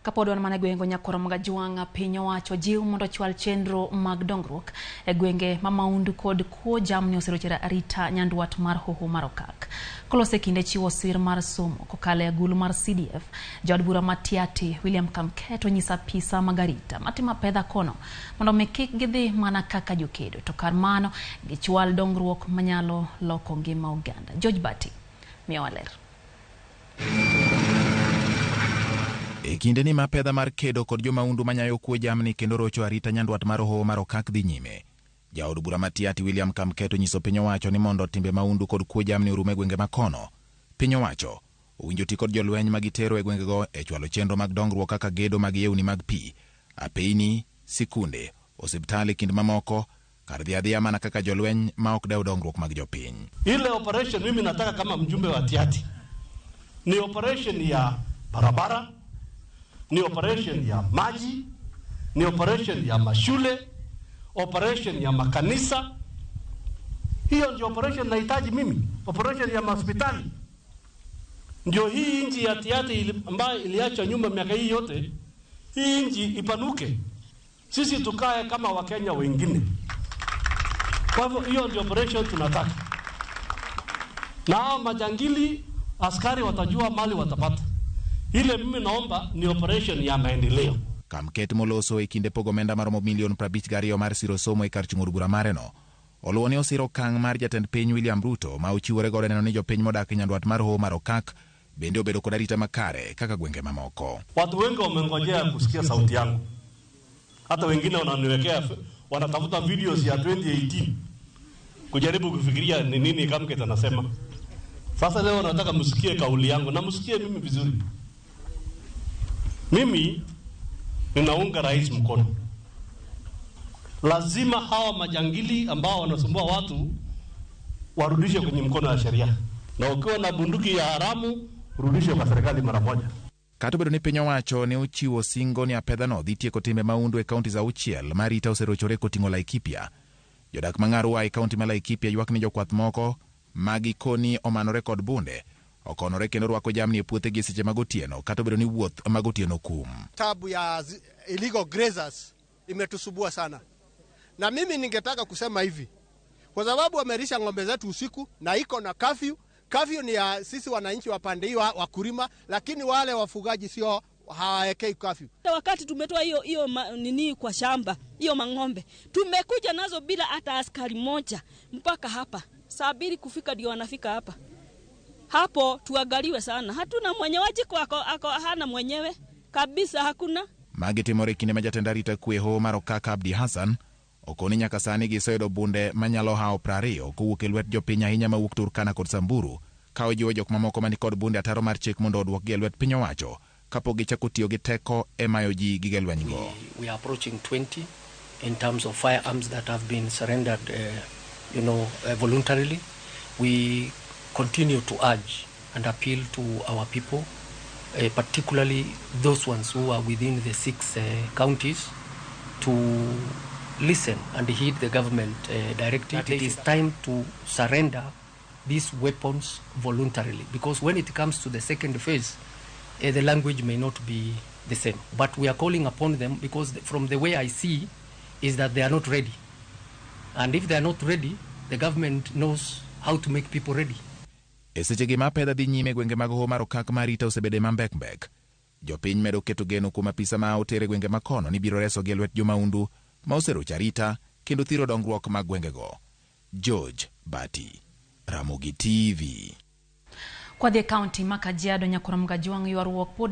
Kapod wan mana e gwenge Nyakwar Magajwang', piny owacho jiw mondo ochwal chenro mag dongruok e gwenge ma maundu kod kuo jamni oserocho arita nyandwat mar hoho mar Okak. Koloso e kinde chiwo sir mar somo kokalo e agulu mar CDF, jaod bura ma Tiaty William Kamket onyiso apisa mag arita matimo apedha kono mondo mi kik gidhi mana kaka jokedo to kar mano gichwal dongruok manyalo loko ngima oganda. George Bati miyowa ler. E kindeni ma pedha mar kedo kod jomaundu manyayo kuo jamni kendo rocho arita nyandwat mar hoho mar Okak dhi nyime, jaod bura ma Tiaty William Kamket onyiso piny owacho ni mondo timbe maundu kod kuo jamni orum e gwenge ma kono, piny owacho owinjo ti kod jolweny ma gitero e gwengego e chwalo chenro mag dongruok kaka gedo mag yewni mag pi, apeyni, sikunde, osiptal e kind mamoko, kar dhi adhiya mana kaka jolweny ma ok dew dongruok mag jopiny. Ile operation mimi nataka kama mjumbe wa Tiaty ni operation ya barabara, ni operation ya maji, ni operation ya mashule, operation ya makanisa. Hiyo ndio operation nahitaji mimi, operation ya mahospitali. Ndio hii nchi ya Tiaty ambayo iliachwa nyuma miaka hii yote, hii nchi ipanuke, sisi tukae kama Wakenya wengine. Kwa hivyo hiyo ndio operation tunataka, na hao majangili askari watajua mali watapata. Ile mimi naomba ni operation ya maendeleo. Kamket moloso e kinde pogo omenda maromo milion 52 mar siro somo e kar chung' od bura mareno oluwo ni osiro okang' mar jatend piny William Ruto ma ochiwore godo neno ni jopiny modak e nyandwat mar hoho mar Okak bende obedo kod arita makare kaka gwenge mamoko. Watu wengi wamengojea kusikia sauti yangu, hata wengine wananiwekea, wanatafuta videos ya 2018 kujaribu kufikiria ni nini Kamket anasema. Sasa leo nataka msikie kauli yangu na msikie mimi vizuri. Mimi ninaunga rais mkono. Lazima hawa majangili ambao wanasumbua watu warudishwe kwenye mkono wa sheria, na ukiwa na bunduki ya haramu rudishwe kwa serikali mara moja. Kata obedo ni piny owacho ne ochiwo singo ni apedhano dhi tieko timbe maundu e kauntis auchiel ma arita oserochore koting'o Laikipia. Jodak ma Ng'arua e kaunti ma Laikipia ywak ni jokwath moko ma gikoni omanore kod bunde okonore kendo rwako jamni e puothegi e seche mag otieno kata obedo ni wuoth mag otieno kum. Tabu ya illegal grazers imetusubua sana, na mimi ningetaka kusema hivi, kwa sababu wamelisha ng'ombe zetu usiku na iko na curfew. Curfew ni ya sisi wananchi wa pande hii wakulima, lakini wale wafugaji sio hawawekei curfew. Wakati tumetoa hiyo hiyo nini kwa shamba hiyo mang'ombe tumekuja nazo bila hata askari moja mpaka hapa saa 2 kufika ndio wanafika hapa. Hapo tuangaliwe sana, hatuna mwenyewe wajiko ako hana mwenyewe kabisa, hakuna. Magi timore e kinde ma jatend arita kwe hoho mar Okak Abdi Hassan okoni nyaka sani giseyudo bunde manyalo hawo 20 kowuok e lwet jopiny ahinya mawuok Turkana kod Samburu ka ojiwo jok mamoko mani kod bunde ataro mar chik mondo oduokgi e lwet piny owacho kapok gichako tiyo gi teko e mayo ji gige lweny go. We are approaching 20 in terms of firearms that have been surrendered voluntarily. We continue to urge and appeal to our people, particularly those ones who are within the 6 counties, to listen and heed the government directive. It is time to surrender these weapons voluntarily, because when it comes to the second phase, the language may not be the same. But we are calling upon them because from the way I see is that they are not ready. And if they are not ready, the government knows how to make people ready. E sechegi ma apedha dhi nyime e gwenge mag hoho mar Okak ma arita osebedo e mambekmbek, jopiny medo keto geno kuom apisa ma oter e gwenge makono ni biro resogi e lwet jomaundu ma oserocho arita kendo thiro dongruok mag gwengego. George Bati, Ramogi TV. Kwadhi e kaunti ma Kajiado, Nyakwar Mgajwang' ywaruok pod